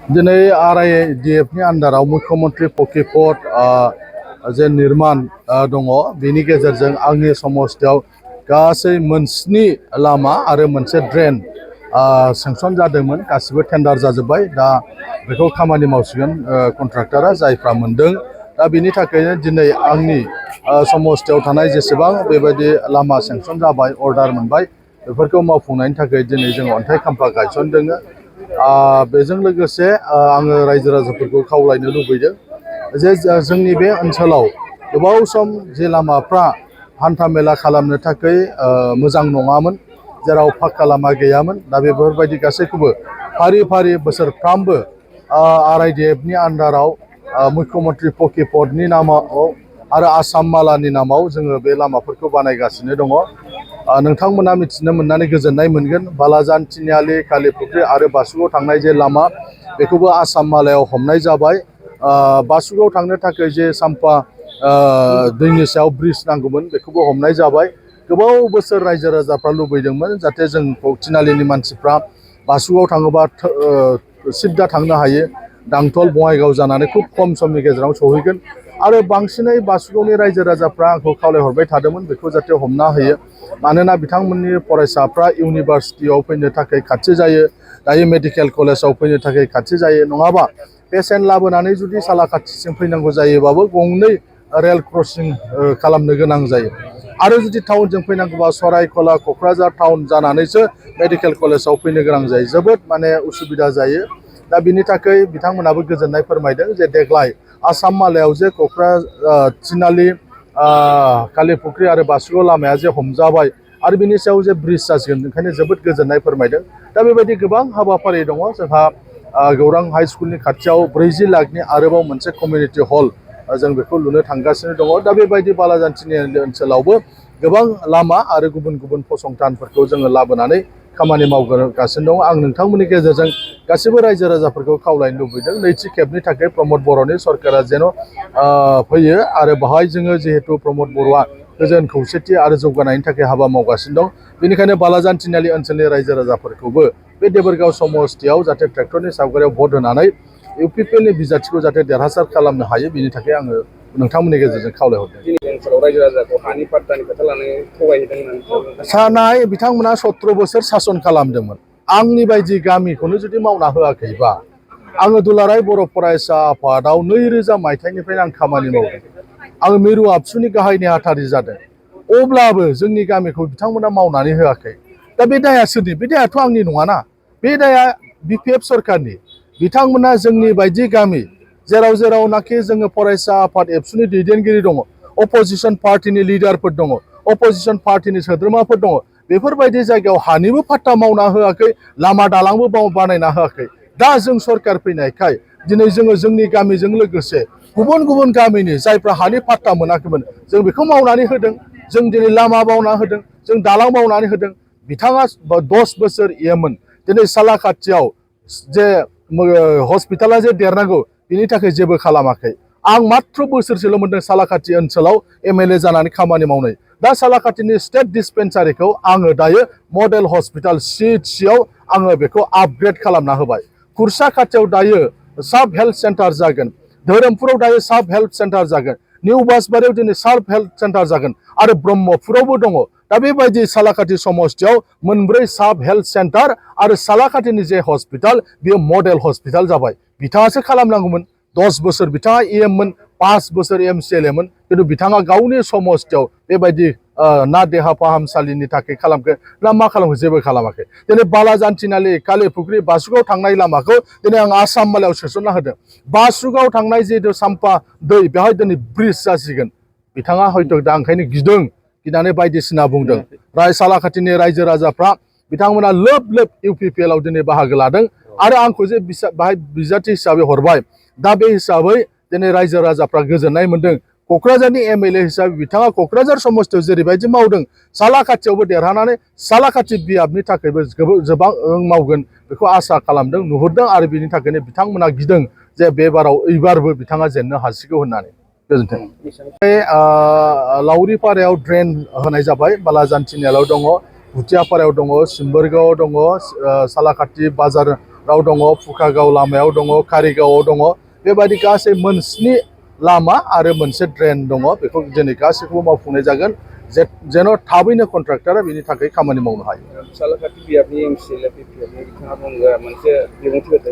दिनै आरआइडिएफनि आन्दाराव मुख्यमन्त्रि पकिपट जे निर्माण दङ बेनि गेजेरजों आंनि समस्थियाव गासै मोनस्नि लामा आरो मोनसे ड्रेन सेंसन जादोंमोन गासिबो टेन्डार जाजोब्बाय दा बेखौ खामानि मावसिगोन कन्ट्राक्टरा जायफ्रा मोनदों दा बेनि थाखायनो दिनै आंनि समस्थियाव थानाय जेसेबां बेबायदि लामा सेंसन जाबाय अर्डार मोनबाय बेफोरखौ मावफुंनायनि थाखाय दिनै जों अन्थाइ खाम्फा गायसनदों बेजों लोगोसे आङो रायजो राजाफोरखौ खावलायनो लुबैदों जे जोंनि बे ओनसोलाव गोबाव सम जे लामाफ्रा हान्था मेला खालामनो थाखाय मोजां नङामोन जेराव पाक्का लामा गैयामोन दा बेफोरबायदि गासैखौबो फारि फारि बोसोरफ्रामबो आरआइडिएफनि आन्दाराव मुख्यमन्त्रि पकिपटनि नामाव आरो आसाम मालानि नामाव जोङो बे लामाफोरखौ बानायगासिनो दङ नोंथांमोना मिथिनो मोननानै गोजोननाय मोनगोन बालाजान तिनिआलि कालीपुख्रि आरो बासुगाव थांनाय जे लामा बेखौबो आसाम मालायाव हमनाय जाबाय बासुगाव थांनो थाखाय जे साम्फा दैनि सायाव ब्रिज नांगौमोन बेखौबो हमनाय जाबाय गोबाव बोसोर रायजो राजाफ्रा लुबैदोंमोन जाहाथे जों तिनिआलिनि मानसिफ्रा बासुगाव थाङोबा सिद्दा थांनो हायो दांथल बङाइगाव जानानै खुब खम समनि गेजेराव सहैगोन आरो बांसिनै बासुगावनि रायजो राजाफ्रा आंखौ खावलायहरबाय थादोंमोन बेखौ जाहाथे हमना होयो मानोना बिथांमोननि फरायसाफ्रा इउनिभार्सिटियाव फैनो थाखाय खाथि जायो दायो मेडिकेल कलेजाव फैनो थाखाय खाथि जायो नङाबा पेसेन्ट लाबोनानै जुदि सालाकाथिसिम फैनांगौ जायोबाबो गंनै रेल क्रसिं खालामनो गोनां जायो आरो जुदि टाउनजों फैनांगौबा सरायखला क'क्राझार टाउन जानानैसो मेडिकेल कलेजाव फैनो गोनां जायो जोबोद माने उसुबिदा जायो दा बिनि थाखाय बिथांमोनाबो गोजोननाय फोरमायदों जे देग्लाय आसाम मालायाव जे तिनिआलि कालीपुख्रि आरो बासुगाव लामाया जे हमजाबाय आरो बिनि सायाव जे ब्रिज जासिगोन ओंखायनो जोबोद गोजोननाय फोरमायदों दा बेबायदि गोबां हाबाफारि दङ जोंहा गौरां हाई स्कुलनि खाथियाव 40 लाखनि आरोबाव मोनसे कमिउनिटि हल जों बेखौ लुनो थांगासिनो दङ दा बेबायदि बालाजान तिनिआलि ओनसोलावबो गोबां लामा आरो गुबुन गुबुन फसंथानफोरखौ जोङो लाबोनानै खामानि मावगासिनो दङ आं नोंथांमोननि गेजेरजों गासैबो रायजो राजाफोरखौ खावलायनो लुबैदों नैथि खेबनि थाखाय प्रमद बर'नि सरकारा जेन' फैयो आरो बाहाय जोङो जिहेतु प्रमद बर'आ गोजोन खौसेथि आरो जौगानायनि थाखाय हाबा मावगासिनो दं बेनिखायनो बालाजान तिनिआलि ओनसोलनि रायजो राजाफोरखौबो बे देबोरगाव समस्थियाव जाहाथे ट्रेक्टरनि सावगारियाव भट होनानै इउपिपिएलनि बिजाथिखौ जाहाथे देरहासार खालामनो हायो बिनि थाखाय आङो नोंथांमोननि गेजेरजों खावलायहरदों ओनसोलाव रायजो राजाखौ हानि पाट्टानि खोथा लानानै थगायहैदों सानाय बिथांमोना 17 बोसोर सासन खालामदोंमोन आंनि बायदि गामिखौनो जुदि मावना होआखैबा आङो दुलाराय बर' फरायसा आफादाव 2000 मायथाइनिफ्रायनो आं खामानि मावदों आङो मिरु आबसुनि गाहाय नेहाथारि जादों अब्लाबो जोंनि गामिखौ बिथांमोना मावनानै होआखै दा बे दाया सोरनि बे दायाथ' आंनि नङाना बे दाया बिपिएफ सरकारनि बिथांमोना जोंनि बायदि गामि जेराव जेरावनाखि जोङो फरायसा आफाद एबसुनि दैदेनगिरि दङ अपोजिशन पार्टिनि लिडारफोर दङ अपोजिशन पार्टिनि सोद्रोमाफोर दङ बेफोरबायदि जायगायाव हानिबो पाट्टा मावना होआखै लामा दालांबो बानायना होआखै दा जों सरकार फैनायखाय दिनै जोङो जोंनि गामिजों लोगोसे गुबुन गुबुन गामिनि जायफ्रा हानि पाट्टा मोनाखैमोन जों बेखौ मावनानै होदों जों दिनै लामा मावना होदों जों दालां मावनानै होदों बिथाङा 10 बोसोर एमोन दिनै सालाकाथियाव जे हस्पिटाला जे देरनांगौ बिनि थाखाय जेबो खालामाखै आं मात्र बोसोरसेल' मोनदों सालाकाथि ओनसोलाव एमएलए जानानै खामानि मावनाय दा सालाकाथिनि स्टेट डिस्पेन्सारिखौ आङो दायो मडेल हस्पिटाल सिआव आङो बेखौ आपग्रेड खालामना होबाय खुरसा खाथियाव दायो साब हेल्थ सेन्टार जागोन धोरोमपुराव दायो साब हेल्थ सेन्टार जागोन निउ बासबारियाव दिनै साब हेल्थ सेन्टार जागोन आरो ब्रह्मपुरावबो दङ दा बेबायदि सालाकाथि समस्थियाव मोनब्रै साब हेल्थ सेन्टार आरो सालाकाथिनि जे हस्पिटाल बेयो मडेल हस्पिटाल जाबाय बिथाङासो खालामनांगौमोन 10 बोसोर बिथाङा एममोन 5 बोसोर एमसिएलएमोन खिन्थु बिथाङा गावनि समस्थियाव बेबायदि ना देहा फाहामसालिनि थाखाय खालामखो ना मा खालामखो जेबो खालामाखै दिनै बालाजान तिनिआलि कालीपुख्रि बासुगाव थांनाय लामाखौ दिनै आं आसाम मालायाव सोसनना होदों बासुगाव थांनाय जिहेतु साम्फा दै बेवहाय दिनै ब्रिज जासिगोन बिथाङा हयथ' दा ओंखायनो गिनानै बायदिसिना बुंदों सालाकाथिनि रायजो राजाफ्रा बिथांमोना लोब लोब इउपिपिएलआव दिनै बाहागो लादों आरो आंखौ जे बाहाय बिजाथि हिसाबै हरबाय दा बे हिसाबै दिनै रायजो राजाफ्रा गोजोननाय मोनदों क'क्राझारनि एमएलए हिसाबै बिथाङा क'क्राझार समस्थियाव जेरैबायदि मावदों सालाकाथियावबो देरहानानै सालाकाथि बियाबनि थाखायबो गोबां मावगोन बेखौ आसा खालामदों नुहुरदों आरो बिनि थाखायनो बिथांमोना गिदों जे एबारबो बिथाङा जेननो हासिगौ होननानै गोजोन्थों लावरिपारायाव ड्रेन होनाय जाबाय बालाजान तिनिआलियाव दङ भुटियापारायाव दङ सिम्बोरगावआव दङ सालाकाथि बाजार राव दङ फुकागाव लामायाव दङ कारिगावआव दङ बेबायदि गासै मोनस्नि लामा आरो मोनसे ड्रेन दङ बेखौ दिनै गासैखौबो मावफुंनाय जागोन जेन' थाबैनो कन्ट्राक्टरा बेनि थाखाय खामानि मावनो हायो सालाकाटि बियाबनि एमसिएल बिपिएफनि बिथाङा बुङो मोनसे बिबुंथि होदों